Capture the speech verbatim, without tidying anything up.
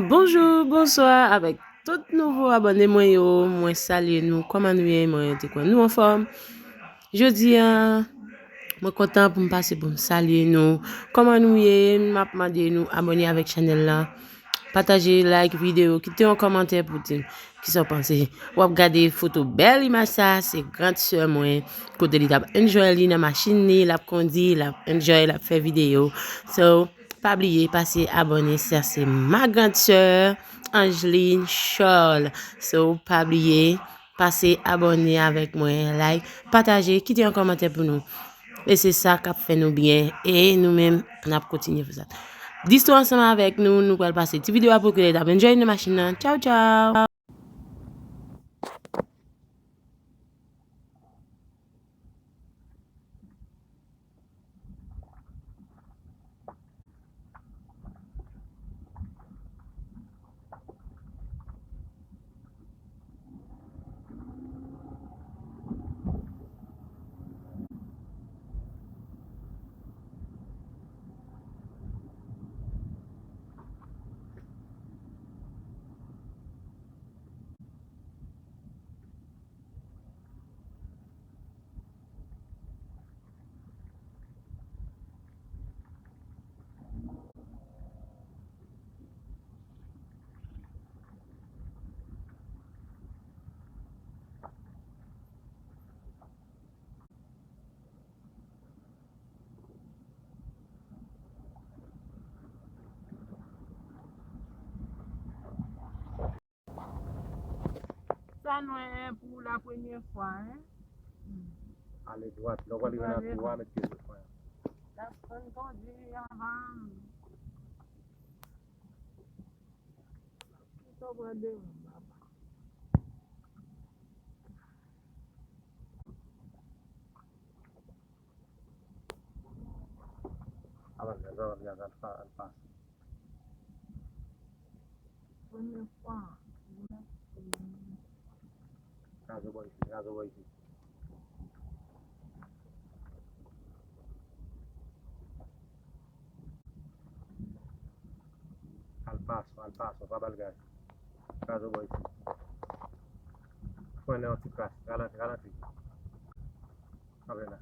Bonjou, bonswa avèk tout nouvo abòne mwen yo. Mwen salye nou. Kòman nou ye? Mwen te kwè nou anfòm. Jodi a, mwen kontan pou m pase pou m salye nou. Kòman nou ye? M ap mande nou abòne avèk chanèl la. Pataje, like videyo, kite yon kòmantè pou di m kisa w panse. W ap gade foto bèl imaj sa, se grand sè mwen. Kote li t ap enjoy li nan machin li, l ap kondi, l ap enjoy, l ap fè videyo. So, pa bliye pase abòne, sa se ma grand sè, Angeline Charles. So, pa bliye pase abòne avèk mwen, like, pataje, kite yon kòmantè pou nou. E se sa k ap fè nou byen. E nou menm, n ap kontinye fè sa. Distro ansanm avèk nou, nou pral pase ti videyo a pou kile t ap enjoy nan machin nan. Tchaw, tchaw! Sa nou wè pou la premyè fwa, en. Ale dwat. Lè w pral rive nan tou a, met pye sou fren an. L ap konn kondui avan. Kisa w pran devan, papa? Avan gaz, avan gaz, al pa, al pase. Premye fwa. Gazo bò isit, gazo bò isit. Al paso, al paso, pa ba l gaz. Gazo bò isit. Frennen yon ti kras, ralanti, ralanti. Kanpe la.